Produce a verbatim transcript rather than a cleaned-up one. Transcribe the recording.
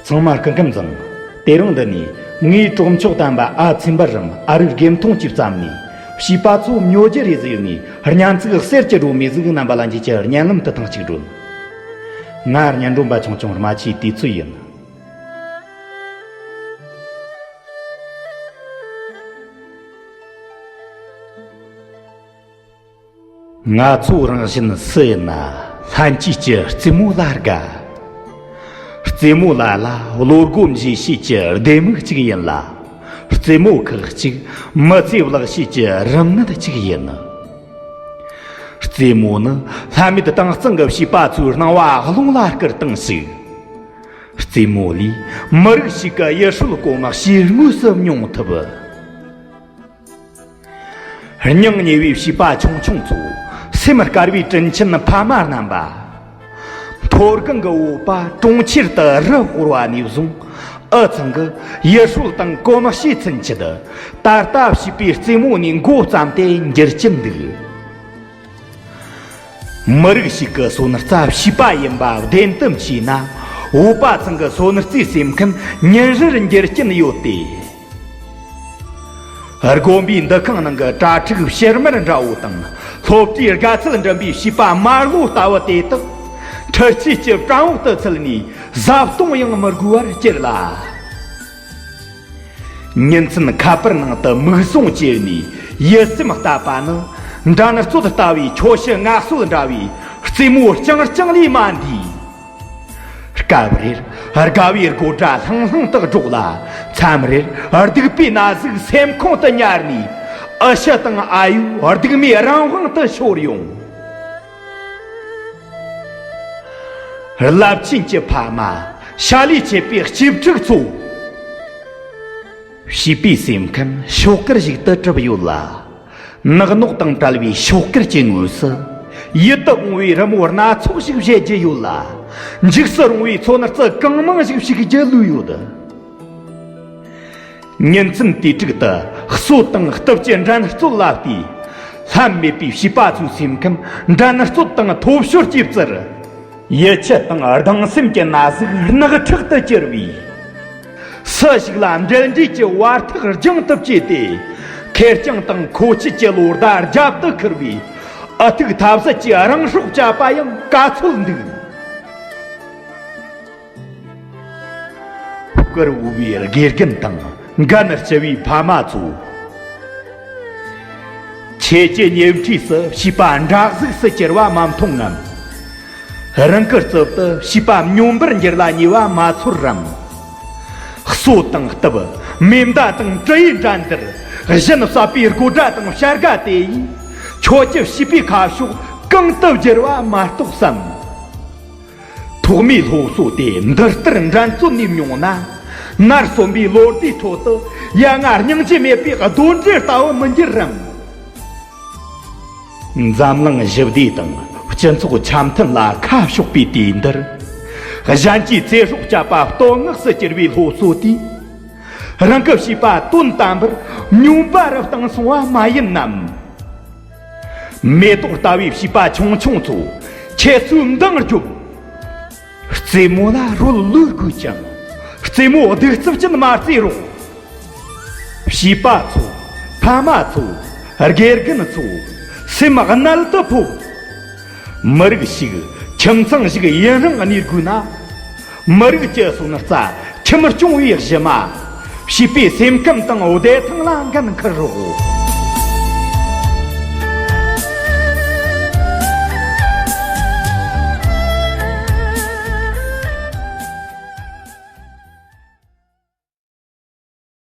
ཚང་མ་སྐུ་ཁམས་བཟང་། དེ་རིང་འདི་ནས་ངའི་གྲོགས་མཆོག་དམ་པ་ཨ་ཚེ་འབར་རམ་ཨ་རིག་དགེ་མཐོང་གིས་བརྩམས་ནས། བྱིས་པ་ཚོ་མྱོ་རྒྱུ་རེད་ཟེར་ནས་སྙན་ཚིག་གསེར་གྱི་སྒྲོན་མེ་ཟིག་རྣམ་པ་ལྷན་རྒྱས་ཀྱི་སྙན་ལམ་དུ་ཐེངས་གཅིག་སྒྲོན། ང་སྙན་སྒྲོན་པ་ཆུང་ཆུང་རྨ་ཆུའི་དུས་ཚོད་ཡིན། ང་ཚོ་རང་བཞིན་སུ་ཡིན་ན་ལྷན་སྐྱེས་ཀྱི་རྩེད་མོ་ལ་དགའ། རྩེད་མོ་ལ་ལ་བློ་སྒོ་འབྱེད་བྱེད་ཀྱི་ལྡེ་མིག་ཅིག་ཡིན་ལ། རྩེད་མོ་ཁག་ཅིག་མི་ཚེ་བརླག་བྱེད་ཀྱི་རིམས་ནད་ཅིག་ཡིན། རྩེད་མོ་ནི་ལྷད་མེད་དྭངས་གཙང་གི་བྱིས་པ་ཚོའི་སྣང་བ་རླུང་ལ་བསྐུར་སྟངས་ཤིག་རྩེད་མོ་ལས་མི་རིགས་ཤིག་གི་ཡུལ་སྲོལ་གོམས་གཤིས་དངོས་སུ་མྱོང་ཐུབ། སྙིང་ཉེ་བའི་བྱིས་པ་ཆུང་ཆུང་ཚོ། སེམས་དཀར་བའི་དྲིན་ཆེན་ཕ་མ་རྣམ་པ། མཐོ་སྒང་གི་བོད་པ་གྲོང་ཁྱེར་དུ་རུ་སྤོར་བ་ནས་བཟུང་། འུ་ཚང་གི་ཡུལ་སྲོལ་དང་གོམས་གཤིས་ཚུན་ཆད། ད་ལྟ་བྱིས་པའི་རྩེད་མོ་ནས་འགོ་བརྩམས་ཏེ་འགྱུར་གྱིན་འདུག་མི་རིགས་ཤིག་གི་སོན་རྩ་བྱིས་པ་ཡིན་པ་བདེན་དུ་མཁྱེན་ན། བོད་པ་ཚང་གི་སོན་རྩིས་སེམས་ཁམས་ཉིན་རེར་འགྱུར་གྱིན་ཡོད་དེ། དགོན་པའི་འདུ་ཁང་ནང་གི་གྲྭ་ཕྲུག་ཕྱེ་མར་འདྲ་བོ་དང་། སློབ་གྲྭའི་དགའ་ཚལ་འགྲིམ་པའི་བྱིས་པ་དམར་ལོ་ལྟ་བུ་དེ་དག་འཕྲུལ་ཆས་ཀྱི་བྲན་འོག་ཏུ་ཚུད་ནས་བཟའ་བཏུང་ཡང་མི་དགོས་པར་གྱུར་ལ། ཉིན་མཚན་ཁ་པར་ནང་དུ་མིག་ཟུང་བཅེར་ནས་ཡིད་སེམས་བརྟས་པ་ནི། འགྲན་རྩོད་ལྟ་བུའི་ཁྱོ་ཤུག་ངར་གསོ་འདྲ་བའི་རྩེད་མོ་རྐྱང་རྐྱང་ལས་མ་འདས། སྐབས་རེར་དགའ་བའི་དགོད་སྒྲ་ལྷང་ལྷང་དུ་སྒྲོག་ལ། མཚམས་རེར་སྡུག་པའི་ན་ཟུག་སེམས་ཁོང་དུ་ཉར་ནས། འུ་ཆ་དང་ཨ་ཡོ་སྡུག་མའི་རང་དབང་དུ་ཤོར་ཡོང་། རླབས་ཆེན་གྱི་ཕ་མ། བྱ་ལས་ཆད་པའི་གཅེས་ཕྲུག་ཚོ། བྱིས་པའི་སེམས་ཁམས་ཤོག་དཀར་ཞིག་ཏུ་གྲུབ་ཡོད་ལ། ནག་ནོག་དང་བྲལ་བའི་ཤོག་དཀར་གྱི་ངོས་སུ། ཡིད་དུ་འོང་བའི་རི་མོ་སྣ་ཚོགས་ཤིག་བཞད་རྒྱུ་ཡོད་ལ། འཇིགས་སུ་རུང་བའི་ཚོན་རྩི་གང་མང་ཞིག་ཕྱུག་རྒྱུ་ལོས་ཡོད། ཉིན་མཚན་དུས་དྲུག་ཏུ་གསོ་དང་གཏུབ་ཀྱི་འགྲན་རྩོད་ལ་བལྟས། ལྷད་མེད་པའི་བྱིས་པ་ཚོའི་སེམས་ཁམས་འགྲན་རྩོད་དང་ཐོབ་ཤོར་གྱིས་བཙིར། ཡིད་ཆད་དང་སྡང་སེམས་ཀྱི་ན་ཟུག་རྣག་ཁྲག་ཏུ་གྱུར་བས། སུ་ཞིག་ལ་འབྲེལ་འདྲིས་ཀྱི་བར་ཐག་རྒྱང་དུ་བཅད་དེ། ཁེར་རྐྱང་དང་མཁོ་ཆུད་ཀྱི་ལོ་ཟླ་རྒྱབ་ཏུ་ཁུར་བའི་ཨུ་ཐུག་ཐབས་ཟད་ཀྱི་རང་སྲོག་བཅད་པ་ཡང་ག་ཚོད་འདུག་བཀུར་འོས་པའི་དགེ་རྒན་དང་འགན་ལྕི་བའི་ཕ་མ་ཚོ། ཁྱེད་ཀྱི་ཉེ་འཁྲིས་སུ་བྱིས་པ་འདྲ་གཟུགས་སུ་གྱུར་བ་མ་མཐོང་ངམ། རང་གི་རྩིབ་ཏུ་བྱིས་པ་སྨྱོན་པར་འགྱུར་ལ་ཉེ་བ་མ་ཚོར་རམ། གསོ་དང་གཏུབ། མེ་མདའ་དང་གྲི་ཡི་འགྲན་བསྡུར། གཞན་གསད་པའི་དགོད་སྒྲ་དང་བྱ་དགའ་དེ་ཡིས། ཁྱོད་ཀྱི་བྱིས་པའི་ཁ་ཕྱོགས་གང་དུ་བསྒྱུར་བ་མ་གཏོགས་སམ། ཐོག་མའི་སློབ་གསོ་དེ་འདི་ལྟར་འགྲན་རྩོད་ནས་མྱོང་ན། ནར་སོན་པའི་ལོ་ཟླའི་ཁྲོད་དུ་ཡ་ང་སྙིང་རྗེ་མེད་པའི་གདོན་འདྲེ་ལྟ་བུ་མི་འགྱུར་རམ། འཛམ་གླིང་ཞི་བདེ་དང་སྤྱི་ཚོགས་འཆམ་མཐུན་ལ་ཁ་ཕྱོགས་པའི་དུས་འདིར། གཞན་གྱིས་ཚེ་སྲོག་བཅད་པ་བསྟོད་བསྔགས་སུ་གྱུར་བའི་སློབ་གསོ་དེས། རང་གི་བྱིས་པ་དོན་དམ་པར་སྨྱོན་པ་རུ་བཏང་སོང་བ་མ་ཡིན་ནམ། མེ་ཏོག་ལྟ་བུའི་བྱིས་པ་ཆུང་ཆུང་ཚོ། ཁྱེད་ཚོའི་འདང་རྒྱོབ། རྩེད་མོ་ལ་རོལ་ལོས་དགོས་ཀྱང་། རྩེད་མོ་གདུག་རྩུབ་ཅན་མ་རྩེ་རོགས། བྱིས་པ་ཚོ། ཕ་མ་ཚོ། དགེ་རྒན་ཚོ། སེམས་རྣལ་དུ་ཕོབ། མི་རིགས་ཤིག་ཁྱིམ་ཚང་ཞིག་ཡུན་རིང་གནས་དགོས་ན། མི་རིགས་ཀྱི་སོན་རྩ་ཁྱིམ་སྐྱོང་བའི་གཞི་མ། བྱིས་པའི་སེམས་ཁམས་དང་བདེ་ཐང་ལ་འགན་འཁུར་རོགས།